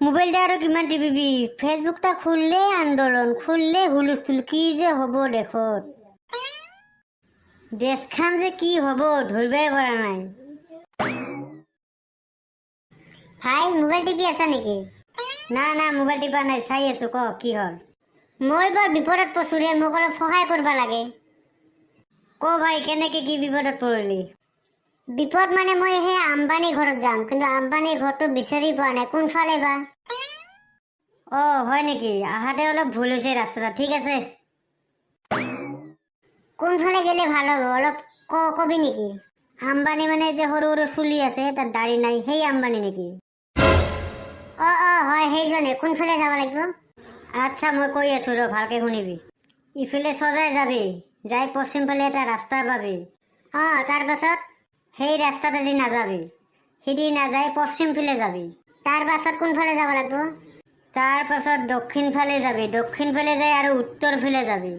মোবাইলটা আৰু কিমান টিপিবি? ফেচবুকটা খুললেই আন্দোলন, খুললেই হুলস্থুল। কি যে হ'ব দেশত, দেশখন যে কি হ'ব ধৰিবই পৰা নাই। ভাই, মোবাইল টিপি আছা নেকি? না না, মোবাইল টিপা নাই, চাই আছো। ক, কি হ'ল? মই বৰ বিপদত পৰছো ৰে, মোক অলপ সহায় কৰিব লাগে। ক ভাই, কেনেকে কি বিপদত পৰিলি? বিপদ মানে মই সেই আম্বানী ঘৰত যাম, কিন্তু আম্বানীৰ ঘৰটো বিচাৰি পোৱা নাই, কোনফালে বা? অ, হয় নেকি? আহাতে অলপ ভুল হৈছে ৰাস্তাটা। ঠিক আছে। কোনফালে গ'লে ভাল হ'ব, অলপ কবি নেকি? আম্বানী মানে যে সৰু সৰু চুলি আছে, তাত দাড়ি নাই, সেই আম্বানী নেকি? অ, হয়, সেইজনে। কোনফালে যাব লাগিব? আচ্ছা, মই কৈ আছো ৰ, ভালকে শুনিবি। ইফালে সজাই যাবি, যাই পশ্চিম ফালে এটা ৰাস্তা পাবি। অ, তাৰপাছত? সেই ৰাস্তাটোদি নাযাবি, সিদি নাযাই পশ্চিম ফালে যাবি। তাৰ পাছত কোনফালে যাব লাগিব? তাৰ পাছত দক্ষিণ ফালে যাবি। দক্ষিণ ফালে যাই আৰু উত্তৰ ফালে যাবি।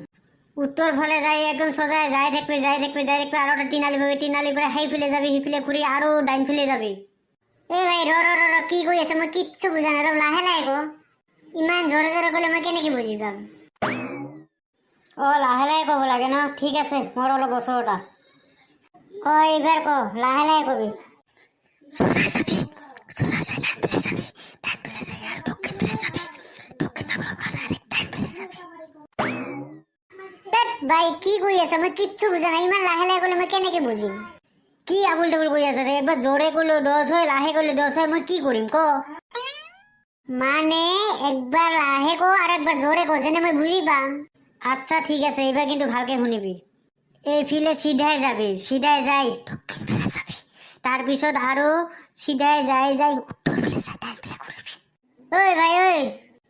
উত্তৰ ফালে যাই একদম সজাই যাই থাকিবি, যাই থাকিবি, যাই থাকিবি, আৰু এটা তিনালি পাবি। তিনালিৰ পৰা সেইফালে যাবি, সিফালে ঘূৰি আৰু ডাইন ফালে যাবি। এই ভাই, ৰ ৰ ৰ ৰ, কি কৈ আছে মই কিচ্ছু বুজা নাই। অলপ লাহে লাহে ক। ইমান জোৰে জোৰে ক'লে মই কেনেকে বুজি পাম? অ, লাহে লাহে ক'ব লাগে ন? ঠিক আছে, মোৰ অলপ ওচৰতা। ক, এইবাৰ ক, লাহে লাহে কবি। সোজা যাবি, সোজা যাই ডাইন ফালে যাবি, ডাইন ফালে যাই আৰু দক্ষিণ ফালে যাবি, দক্ষিণ ফালৰ পৰা ডাইৰেক্ট ডাইন ফালে যাবি। তেত ভাই, কি কৈ আছ মই কিচ্ছু বুজা নাই। ইমান লাহে লাহে ক'লে মই কেনেকে বুজিম? কি আবুল তাবুল কৰি আছে ৰে? একবাৰ জোৰে ক'লো দোষ হয়, লাহে ক'লে দোষ হয়, মই কি কৰিম ক? মানে একবাৰ লাহে ক আৰু একবাৰ জোৰে ক, যেনে মই বুজি পাম। আচ্ছা, ঠিক আছে, এইবাৰ কিন্তু ভালকে শুনিবি। এইফালে চিধাই যাবি, চিধাই যাই দক্ষিণ ফালে যাবি, তাৰপিছত আৰু চিধাই যাই যাই উত্তৰ ফালে যাই ডাইন ফালে ঘূৰিবি। ঐ ভাই ঐ,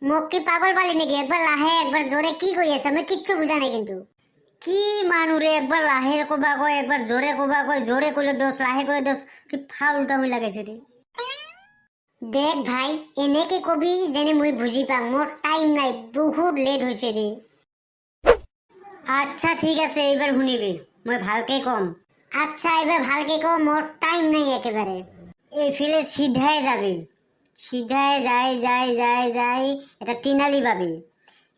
মোক কি পাগল পালি নেকি? একবাৰ লাহে, একবাৰ জোৰে, কি কৈ আছ মই কিচ্ছু বুজা নাই কিন্তু। কি মানুহ ৰে, একবাৰ লাহে ক'বা কয়, একবাৰ জোৰে ক'বা কয়। জোৰে ক'লে দোষ, লাহে ক'লে দোষ। কি ফাউল লাগাইছে ৰে। দেখ ভাই, এনেকে কবি যেনে মই বুজি পাম। মোৰ টাইম নাই, বহুত লেট হৈছে ৰে। আচ্ছা, ঠিক আছে, এইবাৰ শুনিবি, মই ভালকে ক'ম। আচ্ছা, এইবাৰ ভালকে ক, মোৰ টাইম নাই একেবাৰে। এইফালে চিধাই যাবি, চিধাই যাই যাই যাই যাই এটা তিনালি পাবি।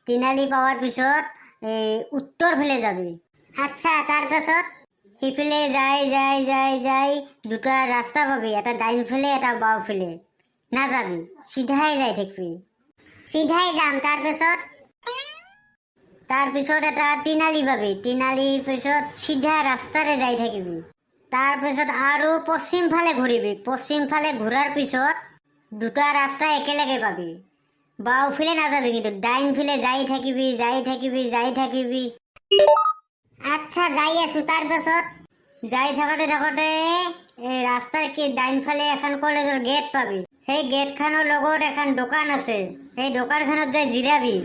তিনালি পোৱাৰ পিছত এই উত্তৰ ফালে যাবি। আচ্ছা, তাৰপাছত? সিফালে যাই যাই যাই যাই দুটা ৰাস্তা পাবি, এটা ডাইন ফালে, এটা বাওঁ ফালে। নাযাবি, চিধাই যাই থাকিবি। চিধাই যাম, তাৰপাছত? তাৰপিছত এটা তিনালি পাবি। তিনালিৰ পিছত চিধা ৰাস্তাৰে যাই থাকিবি। তাৰপিছত আৰু পশ্চিম ফালে ঘূৰিবি। পশ্চিম ফালে ঘূৰাৰ পিছত দুটা ৰাস্তা একেলগে পাবি। বাওঁফালে নাযাবি কিন্তু, ডাইন ফালে যাই থাকিবি, যাই থাকিবি, যাই থাকিবি। আচ্ছা, যাই আছো, তাৰপাছত? যাই থাকোতে থাকোতে এই ৰাস্তাৰ কি ডাইন ফালে এখন কলেজৰ গেট পাবি। সেই গেটখনৰ লগত এখন দোকান আছে, সেই দোকানখনত যাই জিৰাবি।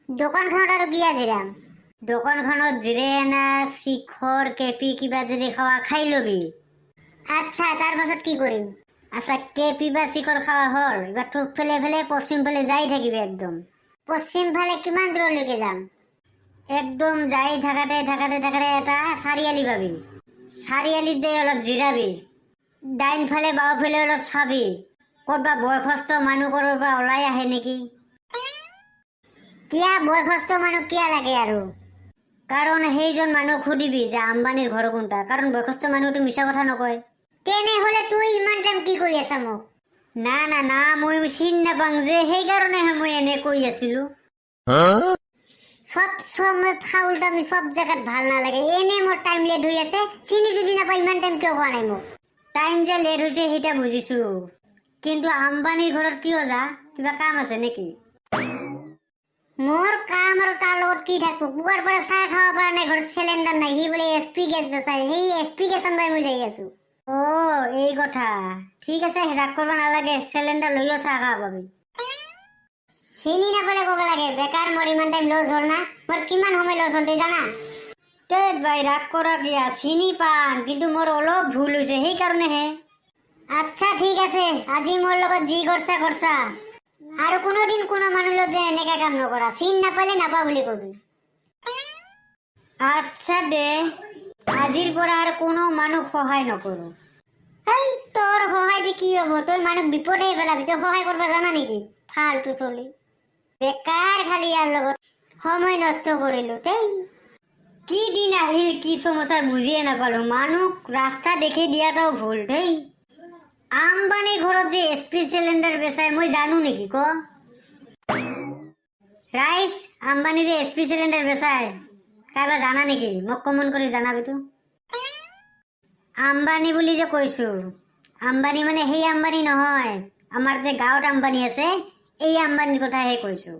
দোকানখনত আৰু কিয়া জিৰাম? দোকানখনত জিৰাই এনা শিখৰ, কেপি কিবা যদি খাৱা খাই লবি। আচ্ছা, তাৰপাছত কি কৰিম? আচ্ছা, কেপি বা শিখৰ খাৱা হ'ল, এবাৰ থোক ফেলে ফেলে পশ্চিম ফালে যাই থাকিবি একদম। পশ্চিম ফালে কিমান দূৰলৈকে যাম? একদম যাই থাকাতে থাকাতে থাকাতে এটা চাৰিআলি পাবি। চাৰিআলিত যাই অলপ জিৰাবি। ডাইন ফালে বাওঁ ফালে অলপ চাবি, ক'তবা বয়সস্থ মানুহ ক'ৰবাৰ পৰা ওলাই আহে নেকি। কিয়া বয়সস্থ মানুহ কিয়া লাগে আৰু? কাৰণ সেইজন মানুহক সুধিবি যে আম্বানীৰ ঘৰ কোনটা। কাৰণ বয়সস্থ মানুহটো মিছা কথা নকয়। তেনেহ'লে তুই ইমান টাইম কি কৰি আছা মোক? না না না, মই চিনি নাপাং যে, সেইকাৰণেহে মই এনে কৈ আছিলো। চব সময় ফাউলটামি চব জেগাত ভাল নালাগে। এনে মোৰ টাইম লেট হৈ আছে। চিনি যদি নাপায় ইমান টাইম কিয় কোৱা নাই মোক? টাইম যে লেট হৈছে সেইটা বুজিছো, কিন্তু আম্বানীৰ ঘৰত কিয় যা? কিবা কাম আছে নেকি? মোৰ কাম আৰু তাৰ লগত কি থাকিব? পুৱাৰ পৰা চাহ খাব পৰা নাই, ঘৰত চিলিণ্ডাৰ নাই। সি বোলে এছ পি গেছ বেচাই, সেই এছ পি গেছ আনবাই মই যাই আছো। অ, এই কথা। ঠিক আছে, ৰাগ কৰিব নালাগে, চিলিণ্ডাৰ লৈও চাহ খাব পাবি। চিনি নাপালে ক'ব লাগে। বেকাৰ মোৰ ইমান টাইম লছ হ'ল না? মোৰ কিমান সময় লছ হ'ল তুই জানা? তেত ভাই, ৰাগ কৰা কিয়া? চিনি পাম, কিন্তু মোৰ অলপ ভুল হৈছে, সেইকাৰণেহে। আচ্ছা, ঠিক আছে, আজি মোৰ লগত যি কৰছা কৰছা, আৰু কোনোদিন কোনো মানুহ লগত যে এনেকা কাম নকৰা। চিনি নাপালে নাপা বুলি কবি। আচ্ছা দে, আজিৰ পৰা আৰু কোনো মানুহ সহায় নকৰো। এই তোৰ সহায় দি কি হ'ব? তই মানুহক বিপদে পেলাবি। তই সহায় কৰিব জানা নেকি? ফাল্টু চলি, বেকাৰ খালি ইয়াৰ লগত সময় নষ্ট কৰিলো দেই। কি দিন আহিল, কি সমস্যাৰ বুজিয়ে নাপালো। মানুহক ৰাস্তা দেখি দিয়াটাও ভুল দেই। আম্বানী ঘৰত যে এছ পি চিলিণ্ডাৰ বেচাই মই জানো নেকি ক ৰাইজ? আম্বানী যে এছ পি চিলিণ্ডাৰ বেচাই কাইবা জানা নেকি? মোক কমেণ্ট কৰি জনাবিতো। আম্বানী বুলি যে কৈছো, আম্বানী মানে সেই আম্বানী নহয়, আমাৰ যে গাঁৱত আম্বানী আছে, এই আম্বানীৰ কথাহে কৈছো।